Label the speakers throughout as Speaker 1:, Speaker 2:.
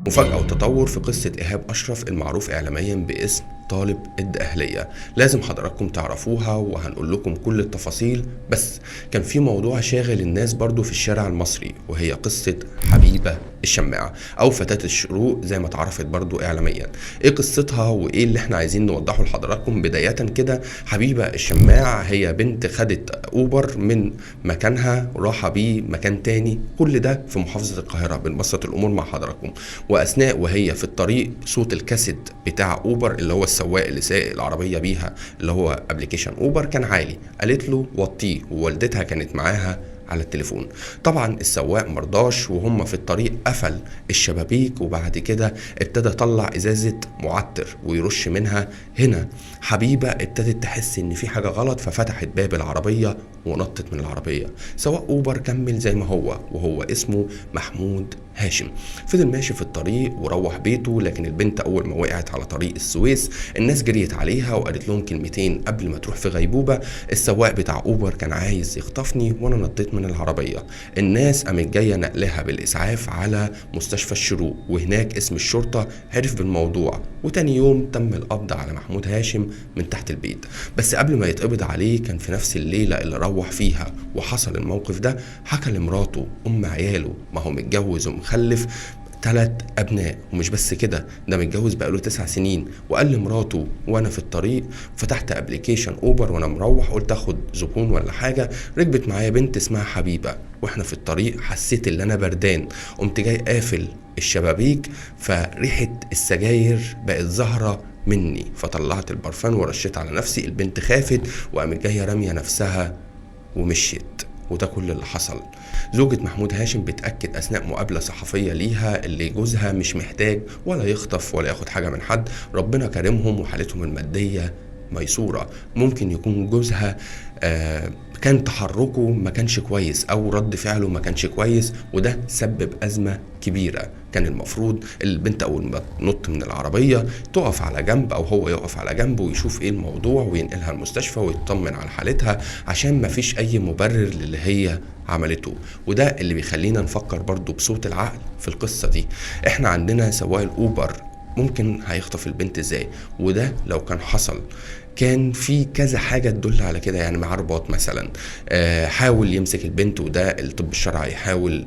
Speaker 1: مفاجأة وتطور في قصة إيهاب أشرف المعروف إعلاميا باسم طالب الدقهلية، لازم حضراتكم تعرفوها وهنقول لكم كل التفاصيل. بس كان في موضوع شاغل الناس برضو في الشارع المصري، وهي قصة حبيبة الشماعة أو فتاة الشروق زي ما اتعرفت برضو إعلاميا. إيه قصتها وإيه اللي احنا عايزين نوضحه لحضراتكم؟ بداية كده، حبيبة الشماع هي بنت خدت أوبر من مكانها وراحة بيه مكان تاني، كل ده في محافظة القاهرة. بنبسط الأمور مع حضراتكم. واثناء وهي في الطريق صوت الكاسيت بتاع اوبر اللي هو السواق اللي سايق العربية بيها اللي هو application اوبر كان عالي، قالت له وطيه، ووالدتها كانت معاها على التليفون. طبعا السواق مرضاش، وهم في الطريق قفل الشبابيك، وبعد كده ابتدى يطلع ازازة معطر ويرش منها. هنا حبيبه ابتدت تحس ان في حاجة غلط، ففتحت باب العربية ونطت من العربية. سواق اوبر كمل زي ما هو، وهو اسمه محمود هاشم، فضل ماشي في الطريق وروح بيته. لكن البنت اول ما وقعت على طريق السويس الناس جريت عليها وقالت لهم كلمتين قبل ما تروح في غيبوبة: السواق بتاع اوبر كان عايز يخطفني وانا نطيت من العربية. الناس قامت جاية نقلها بالاسعاف على مستشفى الشروق، وهناك اسم الشرطة عرف بالموضوع، وتاني يوم تم القبض على محمود هاشم من تحت البيت. بس قبل ما يتقبض عليه كان في نفس الليلة اللي روح فيها وحصل الموقف ده حكى لمراته ام عياله، ما هو متجوز ومخلف 3 أبناء، ومش بس كده ده متجوز بقاله 9 سنين. وقال لمراته وانا في الطريق فتحت application اوبر وانا مروح، قلت اخد زبون ولا حاجة، ركبت معايا بنت اسمها حبيبه، واحنا في الطريق حسيت ان انا بردان، قمت جاي قافل الشبابيك، فريحه السجاير بقت ظاهره مني، فطلعت البرفان ورشيت على نفسي. البنت خافت وقامت جاية راميه نفسها ومشيت، وده كل اللي حصل. زوجة محمود هاشم بتأكد أثناء مقابلة صحفية ليها اللي جوزها مش محتاج ولا يخطف ولا ياخد حاجة من حد، ربنا كرمهم وحالتهم المادية ميسورة. ممكن يكون جوزها كان تحركه ما كانش كويس أو رد فعله ما كانش كويس، وده سبب أزمة كبيرة. كان المفروض البنت أول ما تنط من العربية تقف على جنب أو هو يقف على جنب ويشوف إيه الموضوع وينقلها المستشفى ويطمن على حالتها، عشان ما فيش أي مبرر للي هي عملته. وده اللي بيخلينا نفكر برضو بصوت العقل في القصة دي. إحنا عندنا سواق الأوبر ممكن هيخطف البنت إزاي؟ وده لو كان حصل كان في كذا حاجة تدل على كده، يعني مع رباط مثلا، حاول يمسك البنت، وده الطب الشرعي يحاول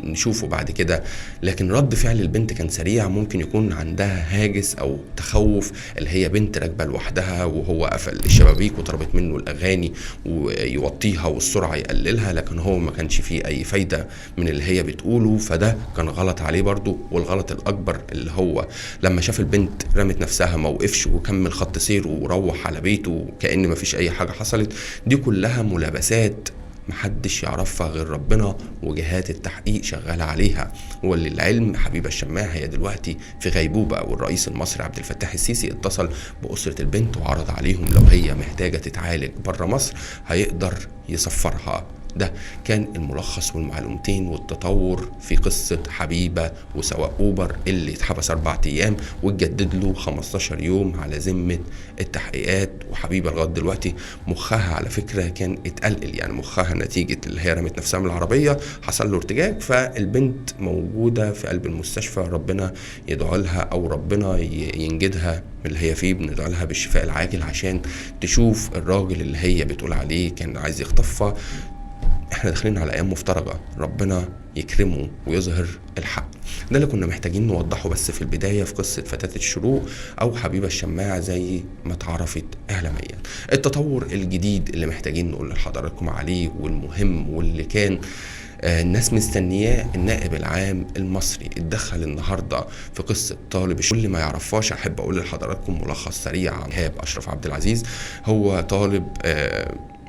Speaker 1: نشوفه بعد كده. لكن رد فعل البنت كان سريع، ممكن يكون عندها هاجس أو تخوف، اللي هي بنت راكبة لوحدها وهو قفل الشبابيك وطلبت منه الأغاني ويوطيها والسرعة يقللها، لكن هو ما كانش فيه أي فايدة من اللي هي بتقوله، فده كان غلط عليه برضو. والغلط الأكبر اللي هو لما شاف البنت رمت نفسها ما وقفش وكمل خط سيره وروح على بيته كأن مفيش أي حاجة حصلت. دي كلها ملابسات محدش يعرفها غير ربنا، وجهات التحقيق شغالة عليها. وللعلم حبيبة الشماع هي دلوقتي في غيبوبة، والرئيس المصري عبد الفتاح السيسي اتصل بأسرة البنت وعرض عليهم لو هي محتاجة تتعالج بره مصر هيقدر يسفرها. ده كان الملخص والمعلومتين والتطور في قصة حبيبة وسواق أوبر اللي اتحبس 4 أيام واتجدد له 15 يوم على ذمة التحقيقات. وحبيبة لغاية دلوقتي مخها على فكرة كان اتقلقل، يعني مخها نتيجة اللي هي رمت نفسها من العربية حصل له ارتجاج، فالبنت موجودة في قلب المستشفى، ربنا يدعو لها أو ربنا ينجدها من اللي هي فيه، بندعو لها بالشفاء العاجل عشان تشوف الراجل اللي هي بتقول عليه كان عايز يخطفها. احنا داخلين على ايام مفترجة، ربنا يكرمه ويظهر الحق. ده اللي كنا محتاجين نوضحه بس في البداية في قصة فتاة الشروق او حبيبة الشماع زي ما اتعرفت اعلاميا. التطور الجديد اللي محتاجين نقول لحضراتكم عليه والمهم واللي كان الناس مستنياه، النائب العام المصري اتدخل النهارده في قصة طالب. اللي ما يعرفهاش احب اقول لحضراتكم ملخص سريع عن إيهاب اشرف عبد العزيز. هو طالب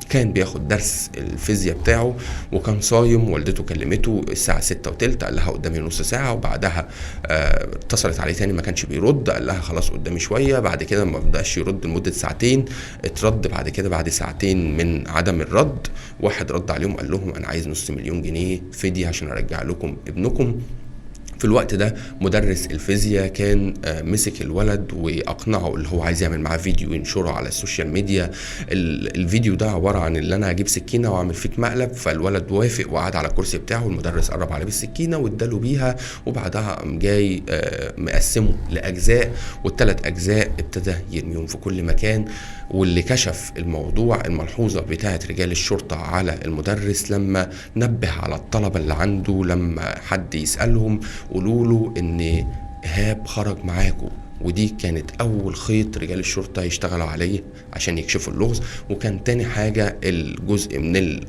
Speaker 1: كان بياخد درس الفيزياء بتاعه وكان صايم، والدته كلمته الساعة 6:20 قال لها قدامي نص ساعة، وبعدها اتصلت عليه تاني ما كانش بيرد، قال لها خلاص قدامي شوية، بعد كده ما بدأش يرد لمدة ساعتين، اترد بعد كده بعد ساعتين من عدم الرد واحد رد عليهم قال لهم أنا عايز 500,000 جنيه فدية عشان أرجع لكم ابنكم. في الوقت ده مدرس الفيزياء كان مسك الولد واقنعه اللي هو عايز يعمل معاه فيديو ينشره على ال social media. الفيديو ده عبارة عن اللي انا هجيب سكينة واعمل فيك مقلب. فالولد وافق وقعد على الكرسي بتاعه، المدرس قرب عليه بالسكينة واداله بيها، وبعدها قام جاي مقسمة لاجزاء، والثلاث اجزاء ابتدى يرميهم في كل مكان. واللي كشف الموضوع الملحوظة بتاعه رجال الشرطة على المدرس لما نبه على الطلبة اللي عنده، لما حد يسالهم قولوا له ان ايهاب خرج معاكم. ودي كانت اول خيط رجال الشرطة يشتغلوا عليه عشان يكشفوا اللغز. وكان تاني حاجة الجزء من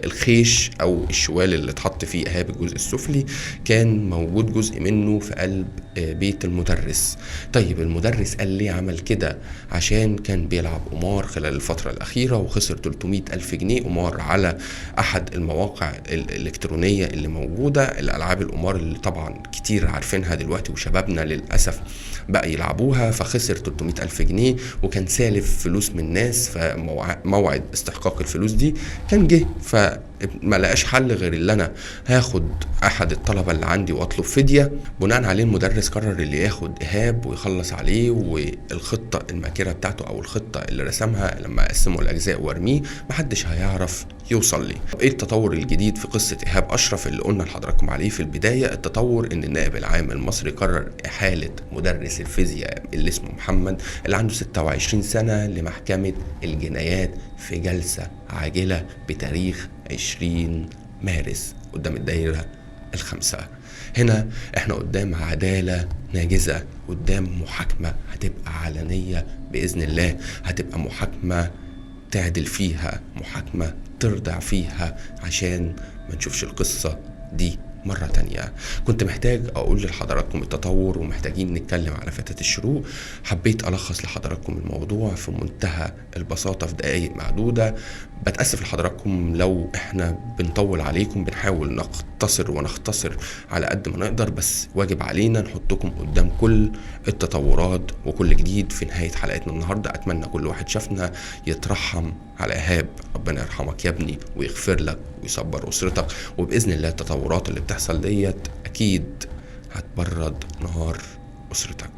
Speaker 1: الخيش او الشوال اللي اتحط فيه ايهاب الجزء السفلي كان موجود جزء منه في قلب بيت المدرس. طيب المدرس قال ليه عمل كده؟ عشان كان بيلعب قمار خلال الفترة الأخيرة وخسر 300 ألف جنيه قمار على أحد المواقع الإلكترونية اللي موجودة، الألعاب القمار اللي طبعا كتير عارفينها دلوقتي وشبابنا للأسف بقى يلعبوها. فخسر 300 ألف جنيه وكان سالف فلوس من ناس، فموعد استحقاق الفلوس دي كان جه، فما لقاش حل غير اللي أنا هاخد أحد الطلبة اللي عندي وأطلب فدية. بناء عليه المدرس قرر اللي ياخد إيهاب ويخلص عليه، والخطة الماكرة بتاعته أو الخطة اللي رسمها لما قسمه الأجزاء وارميه محدش هيعرف يوصل ليه. ايه التطور الجديد في قصة إيهاب أشرف اللي قلنا لحضراتكم عليه في البداية؟ التطور إن النائب العام المصري قرر إحالة مدرس الفيزياء اللي اسمه محمد اللي عنده 26 سنة لمحكمة الجنايات في جلسة عاجلة بتاريخ 20 مارس قدام الدايرة الخامسة. هنا احنا قدام عدالة ناجزة، قدام محاكمة هتبقى علنية بإذن الله، هتبقى محاكمة تعدل فيها، محاكمة ترضع فيها، عشان ما نشوفش القصة دي مرة تانية. كنت محتاج أقول لحضراتكم التطور ومحتاجين نتكلم على فتاة الشروق. حبيت ألخص لحضراتكم الموضوع في منتهى البساطة في دقايق معدودة. بتأسف لحضراتكم لو احنا بنطول عليكم، بنحاول نقتصر ونختصر على قد ما نقدر، بس واجب علينا نحطكم قدام كل التطورات وكل جديد. في نهاية حلقتنا النهاردة أتمنى كل واحد شافنا يترحم على إيهاب، ربنا يرحمك يا ابني ويغفر لك ويصبر أسرتك، وبإذن الله التطورات اللي بتحصل ديت أكيد هتبرد نهار أسرتك.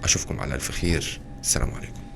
Speaker 1: أشوفكم على ألف خير، السلام عليكم.